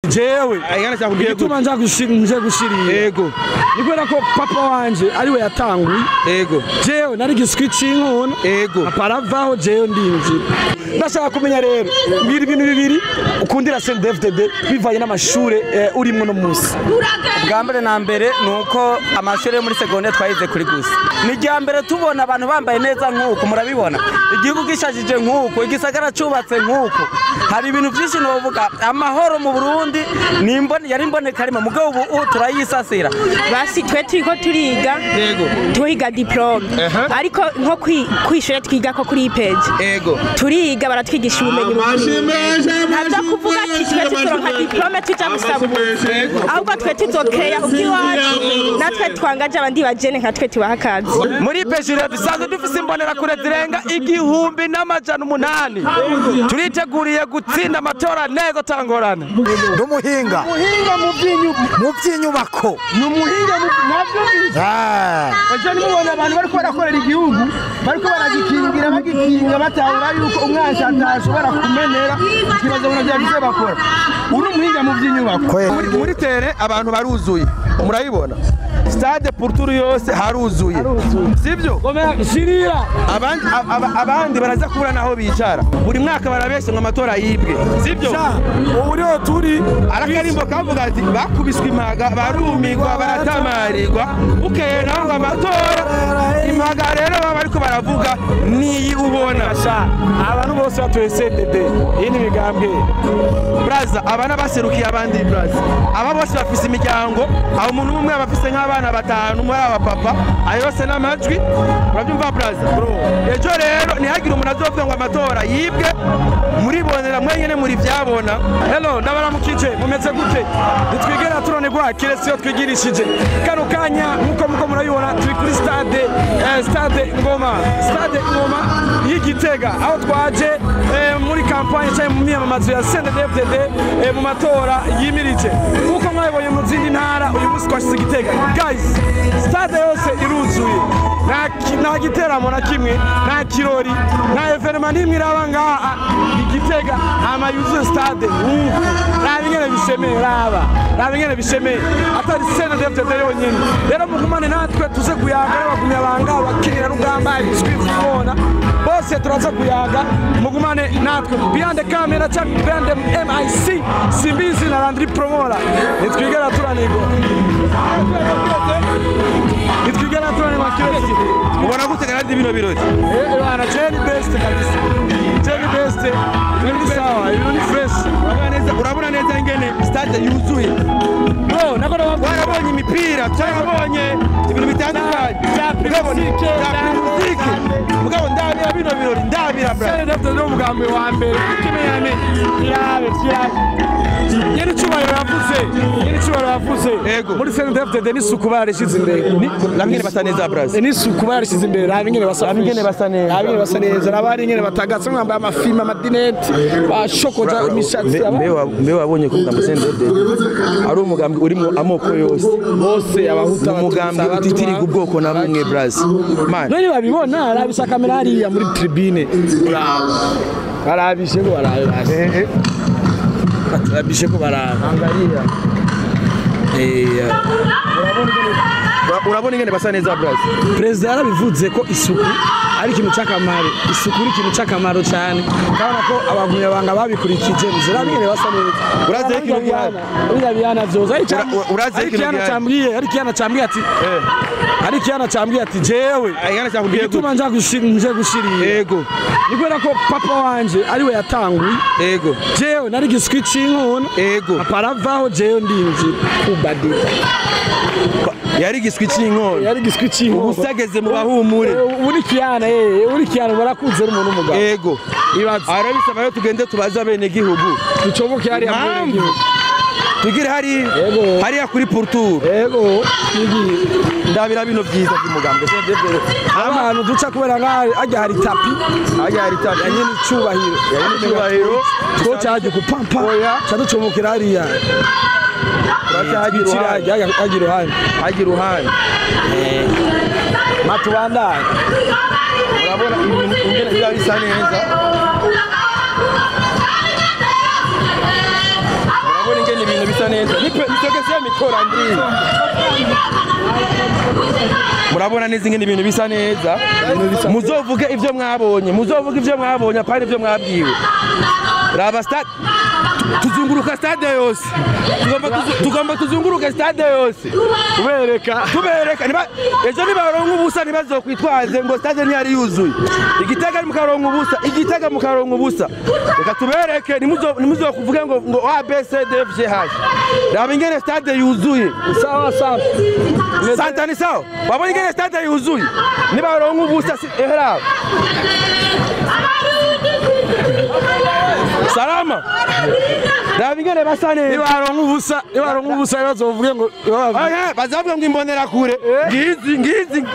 Jewe igituma nja gushirira yego ni kubera ko papa wanje ariwe yatanguye yego jewe nari giswi c'inkona yego aparavaho jewe ndinjira ndashaka kumenya rero mbiri ibintu bibiri ukundira CNDD-FDD bivanye n'amashure urimwo no musi. Bwa mbere na mbere nuko amashure yo muri secondaire twayize kuri gusa ni rya mbere tubona abantu bambaye neza nkuko murabibona igihugu gishajije nkuko igisagara cubatse nkuko hari ibintu byinshi novuga amahoro mu Burundi ni yari imboneka rimwe mugabo ubu turayisasira basi twe turiko turiga yego tuhiga diplome ariko nko kwishure twiga ko kuri page yego turiga baratwigisha ubumenyi ntabyo kuvuga ati twe turonka diplome tuja gusaba ahubwo twe tuzokeya ubwiwacu natwe twangaje abandi bajene nka twe tubaha akazi muri page rero dusanzwe dufise imbonera kure zirenga 1800 turiteguriye gutsinda amatora neza tangorane. Ndumuhinga mu by'inyubako numuhinga navyo ejo nimubona abantu bariko barakorera igihugu bariko baragikingira bagikinga batahura yuko umwansi atashobora kumenera ikibazo bona byagize bakora uri umuhinga mu by'inyubako muri tere abantu baruzuye murayibona stade pour tour yose haruzuye sivyo abandi baraza kubura naho bicara buri mwaka barabeshe ngo amatora yibwe sivyo uriho turi arakarimbo kavuga ati bakubiswe impaga barumigwa baratamarirwa ukeye naho ngo amatora impaga rero baba ariko baravuga niyi ubona abantu bose batuye CNDD iyi ni migambwe braza abana baserukiye abandi braza aba bose bafise imiryango aho umuntu umwe abafise nk'abana batanu muri aba papa ayo yose n'amajwi urabyumva braza ejo rero ntihagire umuntu azovuga ngo amatora yibwe muribonera mwenyene muri vyabona. Hello ndabaramukije mumeze gute nitwigera turonegwa kiretse yo twigirishije kano kanya nkuko muko murayibona turi kuri stade stade Ngoma y'Igitega aho twaje muri campagne cyangwa mu myamamazo ya CNDD-FDD mu matora yimirije nkuko mwabibonye mu zindi ntara uyu munsi twashyize Igitega guys stade yose iruzuye nta giteramo na kimwe nta kirori nta evenement n'imwe iraba ngaha Igitega hama yuzuye stade raba ingene bishemeye raba ingene bishemeye atari CNDD-FDD yonyene rero mugumane natwe tuze kuyaga n'abagumya banga abakinira rugamba ibiswi kubona bose turaza kuyaga mugumane natwe behind the camera cyangwa behind the MIC Simbizi na Landry Promora nitwigera turanigwa kiretse ubona gute kandi bino birori bana Jenny best kabisa Jenny best ni sawa ibintu ni fresh urabona neza ingene stade yuzuye bro nako warabonye imipira cyarabonye ibintu bitandukanye bya musique mugabo ndabira bino birori ndabira bro CNDD no mugambi wa mbere kimenyane irabe yari cyubahiro yavuze muri CNDD n'isuku barishize imbere namwe basa neza bras n'isuku barishize imbere rabingene basa neza rabari ingene batagatse mwambaye amafilm amadinete bashokoza imishatsi mbe wabonye ko mugambi CNDD ari umugambi urimo amoko yose bose abahuta umugambi utitiriga ubwoko na bumwe bras man none babibona arabisha kamera hariya muri tribune barabishe ko barabishe barabishe ko barabangariya urabona ingene basa neza bras president yarabivuze ko isuku ari ikintu cy'akamaro isuku ari ikintu cy'akamaro cyane kabona ko abagumya banga babikurikije muzirabingene basa neza uraze ikintu biyana byoza ari cyambwiye ati ari kiyana cyambwiye ati jewe igituma nja gushirira yego ni kubera ko papa wanje ariwe yatanguye yego jewe nari giswi c'inkona yego aparavaho jewe ndinjira kubadita yari giswi c'inkona ubusageze mu bahumure uri kiyana uri kiyana barakunze umuntu umugabo yego ibaze arabisaba yo tugende tubaza bene gihugu ducoboke hari ya gihugu tugire hari hariya kuri pourtour yego ndabira bino byiza by'umugambwe abantu duca kubera nka ajya hari tapi yanyene icubahiro two cyaje kupampa cyaducomokera hariya hagira uruhande matubandanye urabona ibintu ingene biba bisa neza urabona ingene ingene ibintu bisa neza. Nipe nisogeze mikoro Andri. Murabona neza ingene ibintu bisa neza. Muzovuge ivyo mwabonye, muzovuge ivyo mwabonye apana ivyo mwabwiwe. Raba stade tuzunguruka stade yose. Tugomba tuzunguruka stade yose. Tubereka niba ejo nibaronka ubusa nibazokwitwaze ngo stade ntiyari yuzuye. Igitega mukaronka ubusa, igitega mukaronka ubusa. Reka tubereke nimuzokuvuge ngo A B C D F G H. Raba ingene stade yuzuye. Sawa sawa. Santa ni sawa. Wabonye ingene stade yuzuye. Nibaronka ubusa ehra. Salama. Ndabingene basane. Nibaronka ubusa bazovuge ngo bazavuga ngo imbonera kure. Ngizi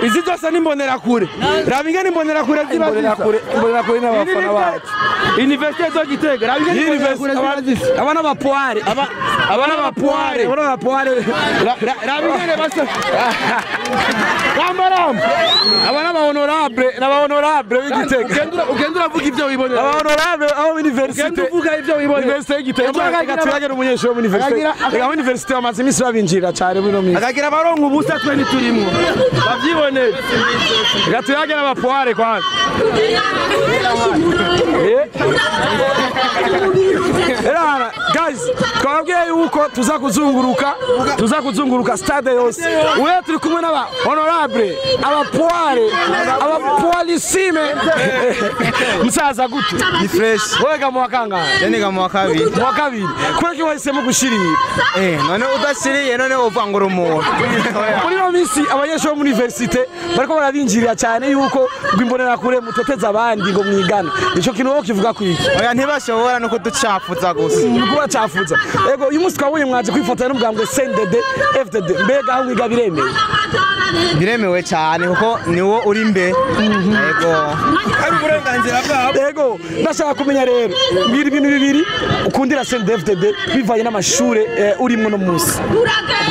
izi zose ni imbonera kure. Ndabingene imbonera kure ziba kure. Imbonera kure n'abafana bacu. Université de Gitega. Ndabingene imbonera kure ziba zisa. Abana bapoire. Abana bapoire. Abana bapoire. Ndabingene basa. Ramba. Abana ba honorable, n'aba honorable b'Igitega. Ugenda uravuga ivyo wibonera. Aba honorable abo université. Ugenda uvuga ivyo wibonera. Université y'Igitega. Reka tuyagere umunyeshuri wo muri université. Reka muri université bamaze iminsi babinjira cyane muri no minsi. Akagira baronka ubusa twe ntiturimwo. Bavyibonera. Reka tuyagere abapoire kwanza. Era guys, twabwiye yuko tuza kuzunguruka stade yose. Wewe turi kumwe n'aba honorable, abapoire, abapolisime. Musaza gute? Ni fresh. Wewe ga mwakanga? Yene ga mwakabiri. Mwakabiri. Kweki wahisemo gushirira? None udashiriye none uvangura umuntu. Muri no minsi abanyeshuri bo muri université bariko barabinjirira cyane yuko rwimbonera kure mutoteza abandi ngo mwigana. Ico kintu wowe kivuga kwiki? Oya ntibashobora no kuducafuza gusa. Kubacafuza. Ego uyu munsi twabonye mwaje kwifatanya n'ubwambwe CNDD FDD. Mbega aho mwiga biremewe? Biremewe cyane kuko niwo uri imbe. Ego. Ari uburenganzira bwabo. Ego ndashaka kumenya rero mbiri ibintu bibiri ukundira CNDD-FDD bivanye n'amashure urimwo no munsi.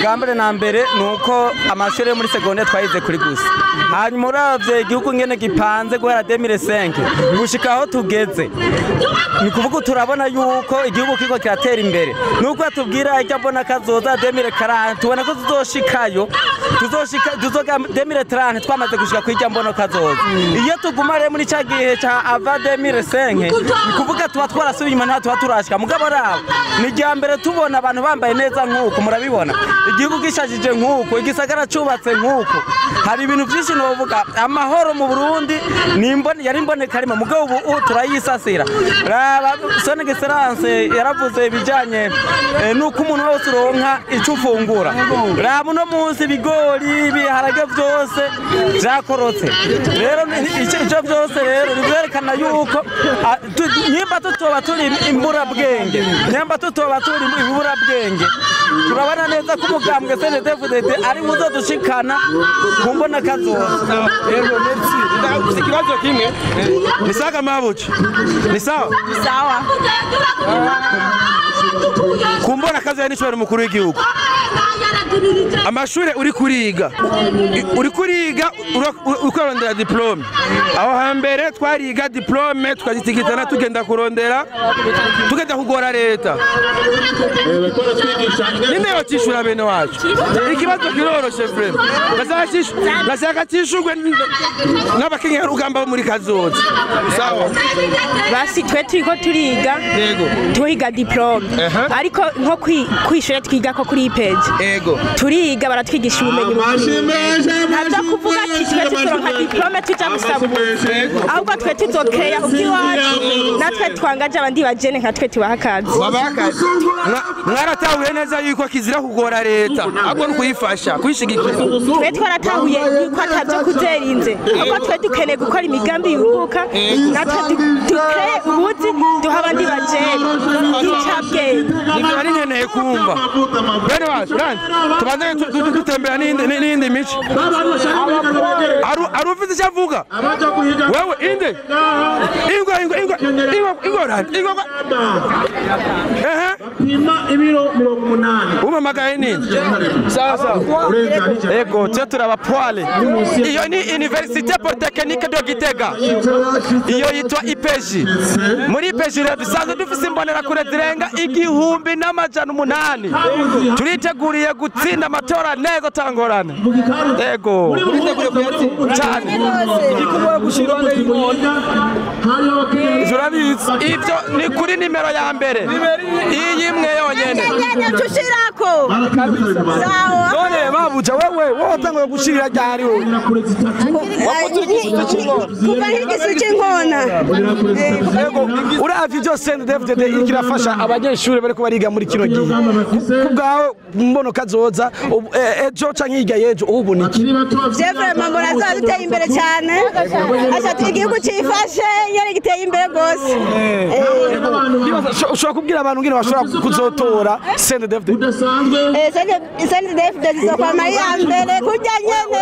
Bwa mbere na mbere nuko amashure muri secondaire twayize kuri gusa. Hanyuma uravye igihugu ngene gipanze guhera 2005 gushika aho tugeze. Ni kuvuga turabona yuko igihugu kiko kiratera imbere. Nuko atubwira ijya mbona kazoza 2040 tubona ko tuzoshikayo. Tuzoshika tuzoga 2030 twamaze gushika kwijya mbona kazoza. Iyo tuguma rero muri ca gihe ca ava 2005 ni kuvuga tuba twarasubiye inyuma nta tuba turashika. Mugabo rabo ni rya mbere tubona abantu bambaye neza nkuko murabibona. Igihugu gishajije nkuko, igisagara cubatse nkuko. Hari ibintu byinshi novuga amahoro mu Burundi ni imbone yari imboneka rimwe mugabo ubu turayisasira. Raba Son Excellence yaravuze ibijanye nuko umuntu wese uronka ico ufungura. Raba no munsi ibigori ibiharage byose byakorotse. Rero icyo byose rero byerekana yuko nimba tutoba turi imburabwenge, nimba tutoba turi imburabwenge turabona neza ko umugambwe CNDD-FDD ari muzodushikana ku mbona kazoza. Yego merci. Ndaguze ikibazo kimwe. Ni saga mabuci. Ni sawa? Ni sawa. Ku mbona kazoza ni shobora umukuru w'igihugu. Amashure uri kuriga. Uri kuriga ukorondera diplome. Aho hambere twariga diplome tukazitigitana tugenda kurondera tugenda kugora leta. Ninde yotishura bene wacu? Ikibazo kiroroshe frame. Ndashaka cishurwe n'abakenyera rugamba muri kazoza. Sawa. Basi twe turiko turiga. Yego. Tuhiga diplome. Ariko nko kwishure twiga ko kuri IPG. Yego. Turiga baratwigisha ubumenyi bukwiye. Ntabyo kuvuga ati twe tuzoronka diplome tuja gusaba ubuzi. Ahubwo twe tuzokeya ubwiwacu natwe twangaje abandi bajene nka twe tubaha akazi. Mwaratahuye neza yuko kizira kugora leta ahubwo no kuyifasha kuyishigikira. Twe twaratahuye yuko atavyo kuzerinze ahubwo twe dukeneye gukora imigambi yunguka natwe dukeye ubuzi duha abandi bajene nk'icabwenge. Nivyo nari nkeneye kumva. Bene wacu tubanze dutembera n'indi mico. Ari ufite icyo avuga? Wewe inde? Ingwa ingwa ingwa ingwa. Ehe. Ibiro 80. Umamagaye nini? Sawa sawa. Ego twe turaba poile. Iyo ni Université Polytechnique de Gitega. Iyo yitwa IPG. Muri IPG rero dusanzwe dufise imbonera kure zirenga 1800 8 turiteguriye gutsinda amatora neza tangorane. Yego cyane igikorwa gushira y'inkono urabizi ivyo ni kuri nimero ya mbere iyi imwe yonyene tushirako sawa. None babuja wewe wowe watanguye gushirira ryari wowe? Kuva nk'igisu cy'inkona. Yego uravye ivyo CNDD-FDD iriko irafasha abanyeshuri bariko bariga muri kino gihe, kubwawe mbono kazoza ejo canke hirya y'ejo ubona iki? Je vraiment mbona azoba duteye imbere cyane, igihugu cifashe nyene giteye imbere gose. Ushobora kubwira abantu ngene bashobora kuzotora CNDD-FDD? CNDD-FDD izokwama iya mbere kurya nyene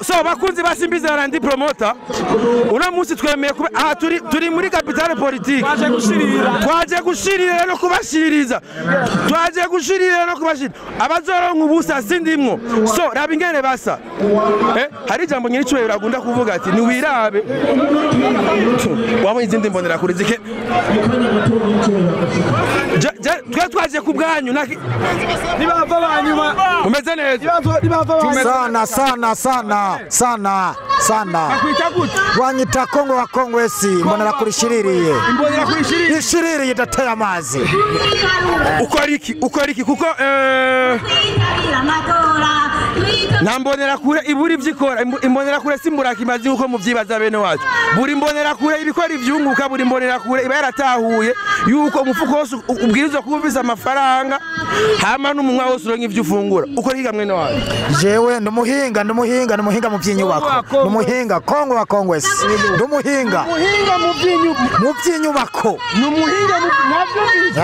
So bakunzi basimbiza barandi promoter uno munsi twemeye kuba aha turi muri capitale politique, twaje gushirira no kubashiriza, twaje gushirira no kubashirira abazoronka ubusa sindimwo. So raba ingene basa hari ijambo nyiri cyo uragunda kuvuga ati ni wirabe wabonye izindi mbonera kuri zike twe twaje ku bwanyu nibava banyuma umeze neza sana sana sana sana sana. Wanyita Kongo wa Kongwesi mbonera kurishiririye imbonera kurishiririye ishiririye idateye amazi. Ukora iki kuko nta mbonera kure iburi byikora imbonera kure simbura kimazi uko muvyibaza bene wacu. Buri mbonera kure ibikora ivyunguka, buri mbonera kure iba yaratahuye yuko umufuko wose ubwirizwa kubumvisa amafaranga hama n'umunwa wose uronka ivyo ufungura. Ukora iki mwene wacu? Jewe ndumuhinga ndumuhinga ndumuhinga mu by'inyubako, ndumuhinga Kongo wa Kongwesi, ndumuhinga mu by'inyubako, numuhinga navyumvise.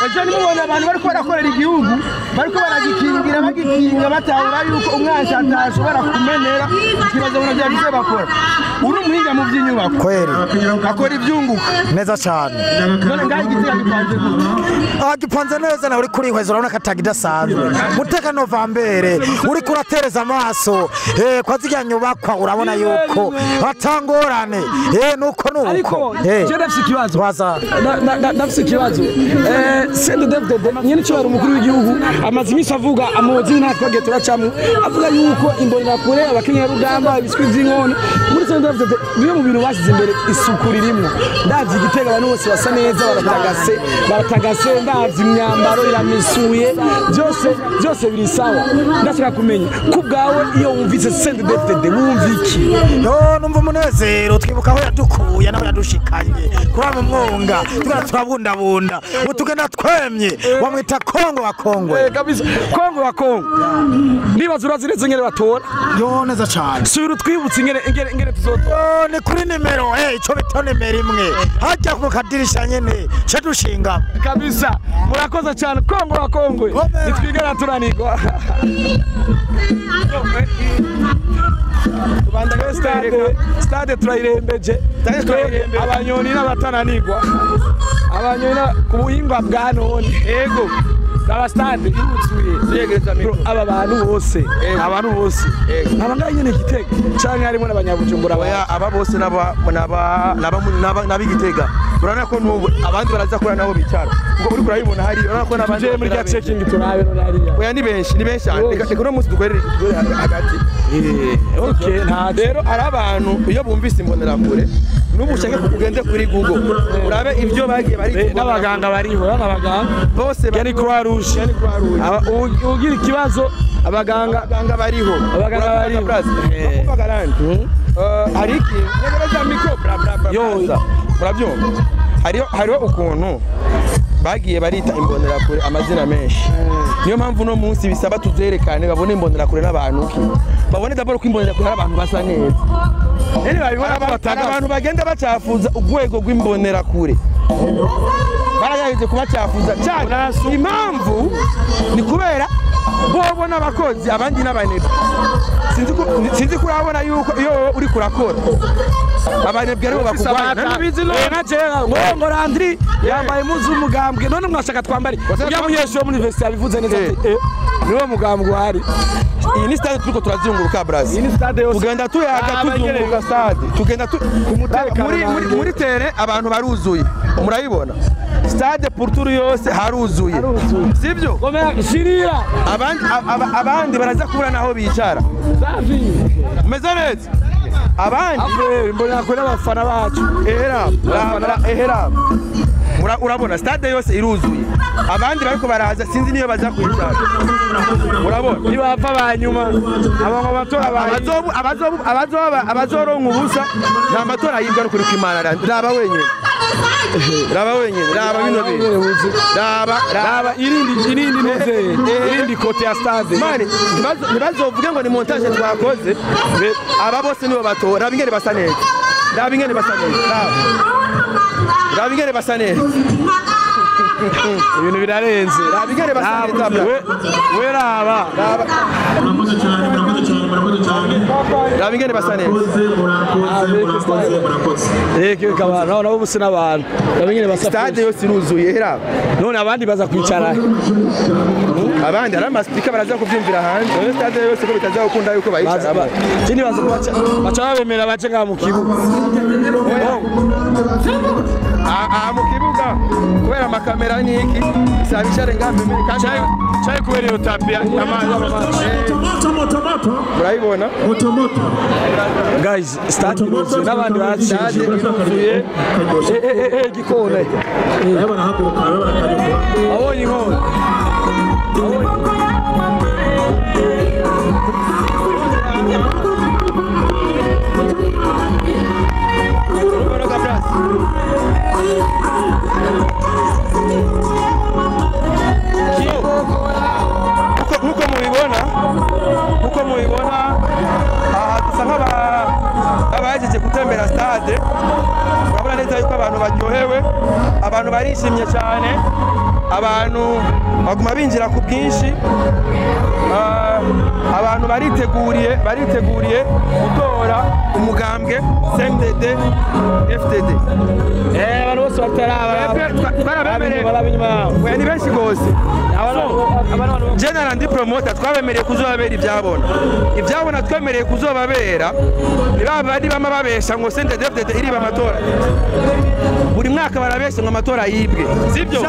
Ejo nimubona abantu bariko barakorera igihugu bariko baragikingira bagikinga batahura yuko umwansi atashobora kumenera ikibazo bona byagize bakora. Uri umuhinga mu by'inyubako kweri akora ibyunguka neza cyane. None ngaho igitega gipanze gute? Gipanze neza nawe uri kurihweza urabona ko atagidasanzwe mutekano vambere uri kuratereza amaso kwa zirya nyubakwa urabona yuko atangorane nuko nuko. Ariko je ndafise ikibazo ndafise ikibazo CNDD-FDD nyene cyo bari umukuru w'igihugu amaze iminsi avuga amuzi nta twagiye turacamo avuga yuko imbonera kure abakenyarugamba ibiswi by'inkono muri CNDD-FDD bimwe mu bintu bashyize imbere isuku ririmo. Ndavye igitega abantu bose basa neza baratagase ndavye imyambaro iramisuye byose byose biri sawa. Ndashaka kumenya kubwawe iyo wumvise CNDD-FDD wumva iki? No numva umunezero twibuka aho yadukuye naho yadushikanye kuba mu mwonga tugana turabundabunda utugenda twemye wamwita Kongo wa Kongwe kabisa. Kongo wa Kongo nibaza urazireze ngere batora yo neza cyane. Subira utwibutse ingere ingere ingere tuzotora ni kuri nimero ico bita nimero imwe hajya ku kadirisha nyene cyo dushinga kabisa. Murakoze cyane Kongo wa Kongwe nitwigana turanigwa. Stade turayirembeje abanyoni n'abatananigwa abanyoni ku buhingwa bwa none. Yego aba stade iruzuye aba bantu bose abantu bose aba ngaye nyene Gitega canke harimo n'abanyabujumbura aba bose naba n'abigitega urabona ko n'ubu abandi baraza kura nabo bicara ubwo uri kurabibona hari urabona ko n'abandi muri rya checking turabe none hariya oya ni benshi reka uno munsi dukorere hagati. Okay nta rero ari abantu iyo bumvise imbonera kure n'ubu ushaka kugende kuri Google urabe ibyo bagiye bari n'abaganga bariho n'abaganga bose yani Croix Rouge ugira ikibazo abaganga bariho abaganga bariho hari iki za micro bla bla bla murabyumva hariho ukuntu bagiye barita imbonerakure amazina menshi niyo mpamvu no munsi bisaba tuzerekane babone imbonerakure n'abantu babone d'abord ko imbonerakure ari abantu basa neza abantu bagenda bacafuza urwego rw'imbonerakure baragerageje kubacafuza cyane impamvu ni kubera Bobo n'abakozi abandi n'abanebwe. Sinzi ko urabona yuko iyo uri kurakora abanebwe aribo bakugwana. Ngo Landry yambaye impuzu y'umugambwe none mwashaka twambare. Ujya munyeshure wo muri university yabivuze neza ati niwo mugambwe uhari. Iyi ni stade turiko turazunguruka Brazil. Iyi ni stade yose. Tugenda tuyaga tuzunguruka stade. Tugenda muri terrain abantu baruzuye. Murayibona. Stade pour tour yose haruzuye. Sivyo? Shirira. Abandi baraza kubura naho bicara. Safi. Umeze neza. Abandi mbona ko n'abafana bacu. Ehera. Urabona stade yose iruzuye. Abandi bariko baraza sinzi niyo baza kwicara. Urabona nibapfa banyuma abo batora abazoronka ubusa nta matora yibwa no kuri kwimana. Raba wenyine. Raba wenyine, raba bino bintu. Raba irindi neze, irindi kote ya stade. Mani, ntibazovuge ngo ni montage twakoze. Aba bose nibo batora. Raba ingene basa neza. Raba ingene basa neza. Raba ingene basa neza. Ibintu birarenze. Raba ingene basa neza. We raba. Murakoze cyane, murakoze cyane, murakoze cyane. Raba ingene basa neza. Murakoze, murakoze. Reka abantu nabo bose n'abantu. Raba ingene basa. Stade yose iruzuye raba. None abandi baza kwicara. Abandi ari amaspeaker baraza kuvyumvira hanze. None stade yose ko bitaza gukunda yuko bayicara. Kindi baza kubaca baca babemera bace ngaha mu kibuga. Aha mu kibuga kubera amakamera n'iki isabishare ngaha pembeni kandi cyayi kubera iyo tapi amazi. Moto. Murayibona? Moto. Guys, stade iruzuye n'abandi bacinjiye. Gikona. Abonye inkona. Nkuko mubibona aha dusa nk'abahejeje gutembera stade. Urabona neza yuko abantu baryohewe, abantu barishimye cyane, abantu baguma binjira ku bwinshi, abantu bariteguriye gutora umugambwe CNDD FDD. Abantu bose batarabemerewe ni benshi gose. General ndi promoter twabemereye kuzobabera ibyabona. Ibyabona twemereye kuzobabera ni babandi bama babesha ngo CNDD FDD iriba amatora. Buri mwaka barabesha ngo amatora yibwe. Sibyo?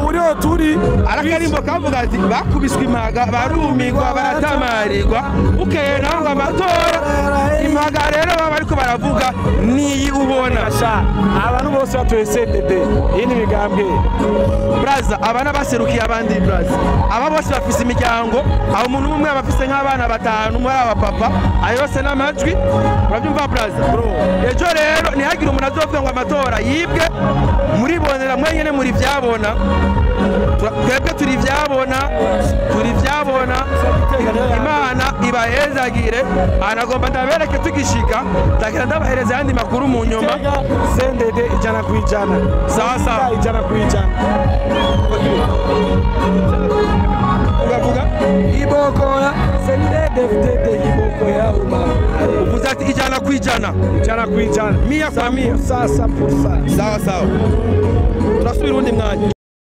Ubu niho turi arakarimbo kavuga ati bakubiswe impaga barumigwa baratamarirwa bukeye naho ngo amatora impaga rero baba bariko baravuga niyi ubona. Abantu bose batuye CNDD iyi ni migambwe. Braza abana baserukiye abandi Braza. Aba bose bafise imiryango, aho umuntu umwe abafise nk'abana batanu muri aba papa, ayo yose n'amajwi. Urabyumva Braza? Ejo rero ntihagire umuntu azovuga ngo amatora yibwe, muribonera mwenyene muri byabona. Twebwe turi byabona, turi byabona. Imana ibahezagire. Anagomba ndabereke tugishika, ndagira ndabahereza yandi makuru mu nyuma. CNDD 100%. Sawa sawa. 100%. Ugavuga iboko ya CNDD FDD iboko ya uma. Uvuze ati 100%. 100%. 100 kwa 100. Sasa. Sawa sawa. Turasubira undi mwanya.